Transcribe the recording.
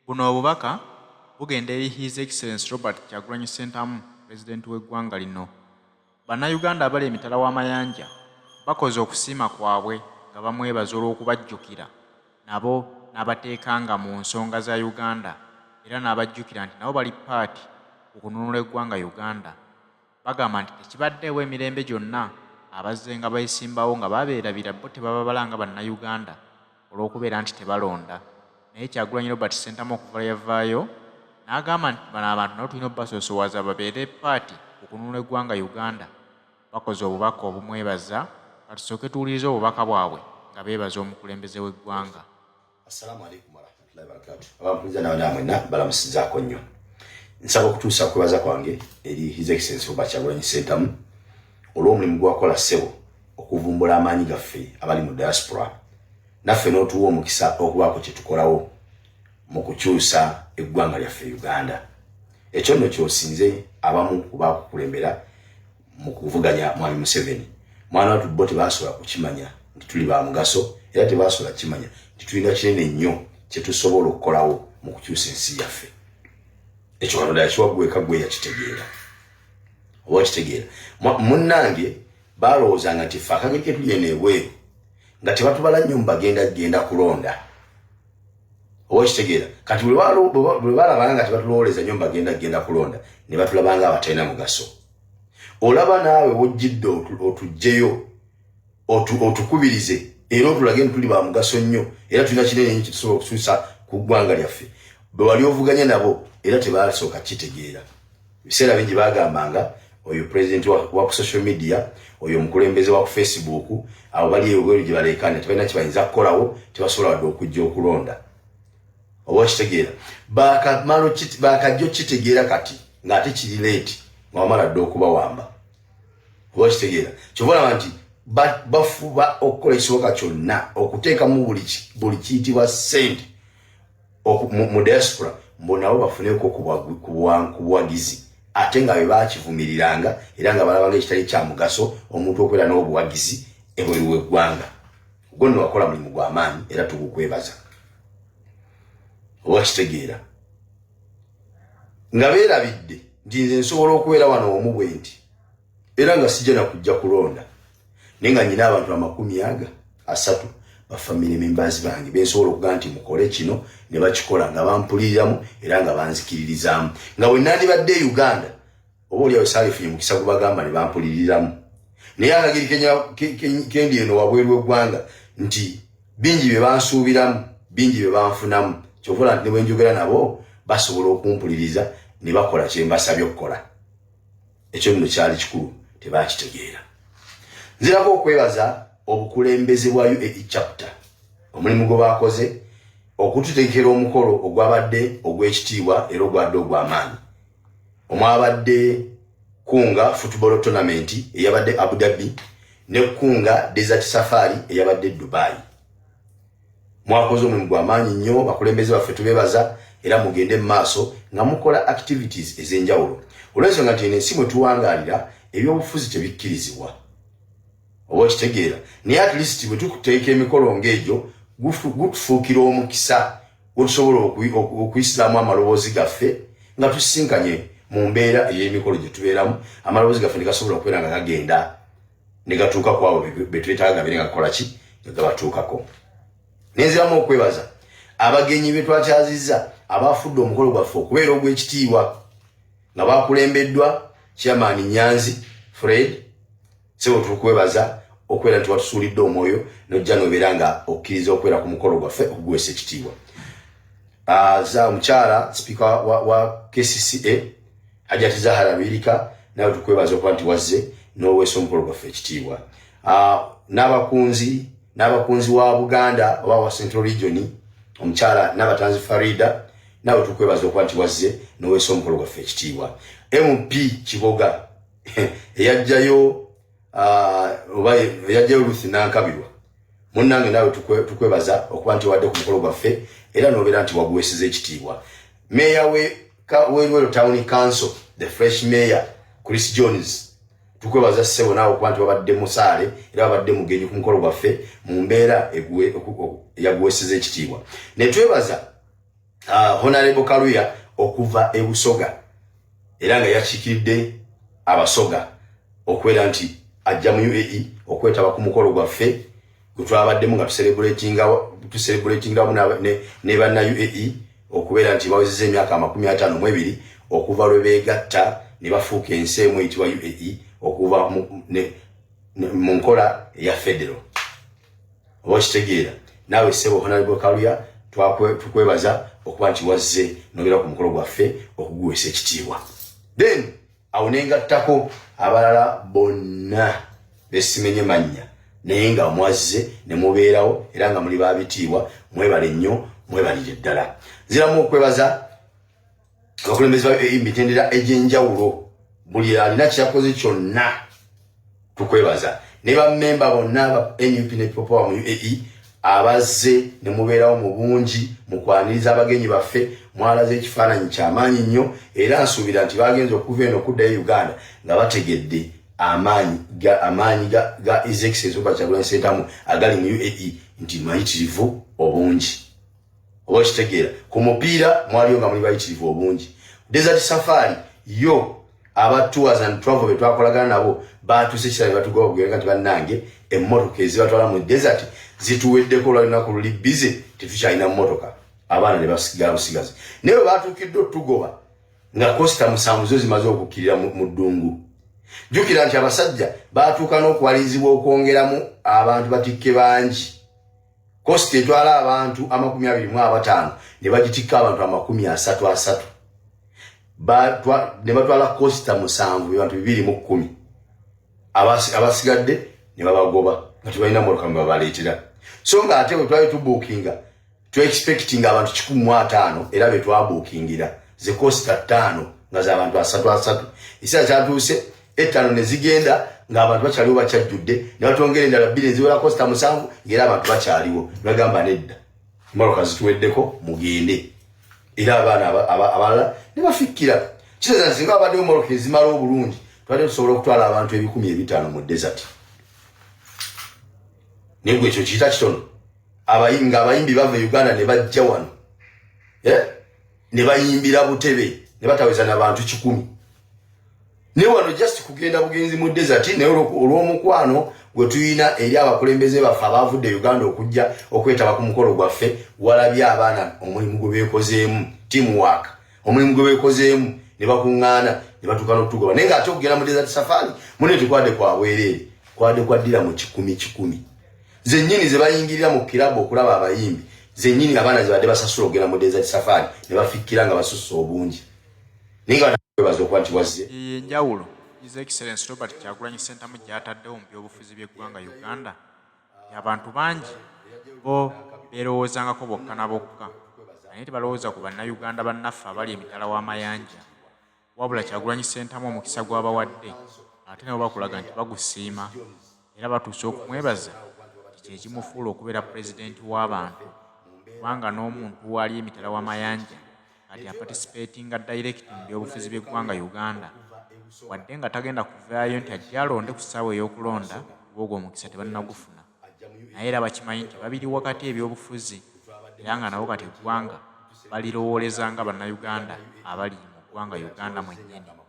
Buno obubaka bugenda eri His Excellency Robert Kyagulanyi Ssentamu, Pulezidenti w'eggwanga lino. Bannayuganda abali emitala w'amayanja bakoze okusiima kwabwe nga bamwebaza olw'okubajjukira nabo n'abateekanga mu nsonga za Uganda era n'abajjukira nti nabo bali part ku kununula eggwanga Uganda. Bagamba nti tekibaddeewo emirembe gyonna abazzenga beesimbawo nga babeerabira bo tebababala nga Bannayuganda olw'okubeera nti tebalonda. Naye Kyagulanyi Robert Ssentamu okuva lwe yavaayo n'agamba nti bano abantu nabo tulina obasoosowaza babeere part ku kununula eggwanga Uganda, bakoze obubaka obumwebaza. Katusooke tuwulirize obubaka bwabwe nga beebaza omukulembeze w'eggwanga. Assalamu alaikum warahmatullahi wabarakatuh. Abampuliza nawe mwenna balamusizaako nnyo. Nsaba okutuusa kwebaza kwange eri His Excellency Robert Kyagulanyi Ssentamu olw'omulimu gwakola, ssebo, okuvumbula amaanyi gaffe abali mu diaspora, naffe n'otuwa omukisa okubaako kye tukolawo mu kukyusa eggwanga lyaffe Uganda. Ekyo nno kyosinze abamu ku bakukulembera mu kuvuganya Mwami Museveni. Mwana watu, bo tebasobola kukimanya nti tuli ba mugaso, era tebasobola kukimanya nti tulina kinene nnyo kye tusobola okukolawo mu kukyusa ensi yaffe. Ekyo Katonda yakiwa gweka, gwe yakitegeera oba okitegeera. Munnange, balowoozanga nti ffe akageri ke tuli eno ebweru nga tebatubala nnyo mu bagenda genda kulonda, oba okitegeera. Kati bwe balabanga nga tebatulowoleza nnyo mu bagenda genda kulonda, ne batulabanga abatalina mugaso. Olaba naawe wojjidde otuggyeyo, otukubirize era otulage nti tuli ba mugaso nnyo era tulina kinene nnyo kyetusobola okukyusa ku ggwanga lyaffe. Bwe wali ovuganya nabo era tebasooka kitegeera. Ebiseera bingi bagambanga oyo pulezidenti wa ku social media, oyo omukulembeze wa ku Facebook, abo bali ebweru gye baleekaanira tebalina kye bayinza kukolawo, tebasobola wadde okujja okulonda, oba okitegeera. Bakajja okitegeera kati ng'ate kiri late, nga wamala dde okubawamba, oba okitegeera. Kyova olaba nti bafuba okukola ekisoboka kyonna okuteekamu buli kiyitibwa ssente mu diaspora, mbu nabo bafuneko ku buwagizi, ate nga bwe bakivumiriranga era nga balabanga ekitali kya mugaso omuntu okubeera n'obuwagizi ebweru w'eggwanga. Ogwo nno wakola mulimu gw'amaanyi era tugukwebaza, oba kitegeera. Nga beerabidde nti nze nsobola okubeera wano omu bwe nti era nga sijja nakujja kulonda, naye nga nyina abantu 30 ba family members bange bensobola okugaa nti mukole kino ne bakikola nga bampuliriramu era nga banzikiririzaamu, nga bwe nandibadde e Uganda oba oliawo saalifunye mukisa gubagamba ne bampuliriramu. Naye akageri kendi eno wabweru w'eggwanga nti bingi bye bansuubiramu, bingi bye banfunamu. Kyova olaba nti ne bwe njogera nabo basobola okumpuliriza ne bakola kye mbasabye okukola. Ekyo nno kyali kikulu, tebakitegeera. Nzirako okwebaza obukulembeze bwa UAE chapter, omulimu gwe bakoze okututegekera omukolo ogwabadde ogw'ekitiibwa era ogwadde ogw'amaanyi, omwabadde Kunga Football Tournament eyabadde Abu Dhabi ne Kunga Desert Safari eyabadde Dubai. Mwakoze omulimu gw'amaanyi nnyo, bakulembeze baffe, tubebaza era mugende mu maaso nga mukola activities ez'enjawulo, olw'ensonga nti eno ensi mwe tuwangaalira ebyobufuzi tebikkirizibwa, oba okitegeera. Naye at least bwe tukuteeka emikolo ng'egyo, gutufuukira omukisa gwetusobola okuyisiramu amaloboozi gaffe nga tusisinkanye mu mbeera ey'emikolo gye tubeeramu, amaloboozi gaffe ne gasobola okubeera nga gagenda ne gatuuka ku abo betwetaaga gabeere nga gakola ki, nga gabatuukako. Nenziramu okwebaza abagenyi be twakyazizza abafudde omukolo gwaffe okubeera ogw'ekitiibwa, nga bakulembeddwa Chairman Nyanzi Fred. Sebo, tukwebaza okubeera nti watusuulidde omwoyo nojja nobeera nga okkiriza okubeera ku mukolo gwaffe okuguweesa ekitiibwa. Za omukyala sipiika wa KCCA, Hajati Zahara Luyirika, nawe tukwebaza okuba nti wazze n'oweesa omukolo gwaffe ekitiibwa. N'abakunzi wa Buganda oba wa Central Region, omukyala Nabatanzi Farida, nawe tukwebaza okuba nti wazze n'oweesa omukolo gwaffe ekitiibwa. MP Kiboga eyajjayo oba eyajjayo Ruth Nankabirwa, munnange, naawe tukwebaza okuba nti wadde ku mukolo gwaffe era n'obeera nti waguweeseza ekitiibwa. Meeya w'e Town Council, the fresh mayor Chris Jones, tukwebaza ssebo naawe okuba nti wabadde musaale era wabadde mugenyi ku mukolo gwaffe mu mbeera eyaguweeseza ekitiibwa. Ne twebaza Honorable Kaluya okuva e Busoga, era nga yakiikiridde Abasoga okubeera nti ajja mu UAE okwetaba ku mukolo gwaffe gwe twabaddemu nga tucelebratinga wamu ne banna UAE okubeera nti bawezezza emyaka 52 okuva lwe beegatta ne bafuuka ensi emu eyitibwa UAE okuva mu nkola eya federal. Oba okitegeera naawe, ssebo Honorable Kaluya, tukwebaza okuba nti wazze nobeera ku mukolo gwaffe okuguweesa ekitiibwa. Then awo nengattako abalala bonna besimenye mannya, naye nga mwazze ne mubeerawo era nga muli babitiibwa. Mwebale nnyo, mwebalire ddala. Nziramu okwebaza abakulembeze ba emitendera egy'enjawulo, buli alina kyakoze kyonna tukwebaza, ne bammemba bonna ba NUP ne People Power mu UAE abazze ne mubeerawo mu bungi mu kwaniriza abagenyi baffe. Mwalaze ekifaananyi kyamaanyi nnyo, era nsuubira nti bagenza okuva eno okuddayo Uganda nga bategedde amaanyi ga His Excellency Robert Kyagulanyi Ssentamu agali mu UAE nti mayitirivu obungi. Oba okitegeera, ku mupiira mwaliyo nga muli bayitirivu obungi. Desert Safari yo, aba Tours and Travel be twakolagana nabo batuuse ekira ne batugoba bugenda nti bannange, emmotoka ezibatwala mu desert zituweddeko, olwa lunaku luli busy, tetukyalina mmotoka. Abaana ne basigala busigazi, naye bwe batuukiddwa otugoba nga coaster 7 zo zimaze okukkirira mu ddungu. Jjukira nti abasajja batuuka n'okuwalirizibwa okwongeramu abantu batikke bangi. Coaster etwala abantu 25 ne bagitikka abantu 30 30, ne batwala coaster 7, abantu 210. Abasigadde ne babagoba nga tebalina motoka mwe babaleetera. So nga ate bwe twali tubuukinga, tuexpectinga abantu 150, era be twabuukingira ze coaster ttaano nga z'abantu asatu asatu. Ekiseera kyatuuse etaano ne zigenda ng'abantu bakyaliwo bakyajjudde, ne batwongera endala bbiri eziwera coaster 7, ng'era abantu bakyaliwo. Ne bagamba nedda, emmotoka zituweddeko, mugende. Era abaana abalala ne bafikkira. Kitegeeza nti singa babaddewo emmotoka ezimala obulungi, twali tusobola okutwala abantu 500 mu desert. Naye gwe ekyo kiyita kitono? Nga abayimbi bava e Uganda ne bajja wano, eh? Ne bayimbira butebe ne bataweza n'abantu 100, naye wano just kugenda bugenzi mu desert. Naye olw'omukwano gwe tulina eri abakulembeze baffe abavudde Uganda okujja okwetaba ku mukolo gwaffe, walabye abaana omulimu gwe beekozeemu, teamwork, omulimu gwe beekozeemu ne bakuŋŋaana ne batuuka n'okutugoba. Naye ng'ate okugenda mu desert safari mune tekwadde kwa bwereere, kwadde kwaddira mu kikumi kikumi zennyini ze bayingirira mu kirabu okulaba abayimbi, zennyini abaana ze badde basasula okugenda mu desert safari ne bafikkira nga basusse obungi. Naye nga webaza okuba nti wazze. Eyo enjawulo His Excellence Robert Kyagulanyi Ssentamu gy'ataddewo mu byobufuzi by'eggwanga Uganda, nti abantu bangi bo beerowoozangako bokka na bokka, naye tebalowooza ku bannayuganda bannaffe abali emitala w'amayanja. Wabula Kyagulanyi Ssentamu omukisa gw'abawadde ate nabo bakulaga nti bagusiima, era batuuse okumwebaza nti kye kimufuula okubeera pulezidenti w'abantu, kubanga n'omuntu waali emitala w'amayanja kati aparticipatinga direct mu byobufuzi by'eggwanga Uganda, wadde nga tagenda kuvaayo nti ajja alonde ku ssaawa ey'okulonda, kuba ogwo omukisa tebannagufuna. Naye era bakimanyi nti babiri wakati ebyobufuzi, era nga nabo kati eggwanga balirowooleza nga bannayuganda abali mu ggwanga Uganda mwennyini.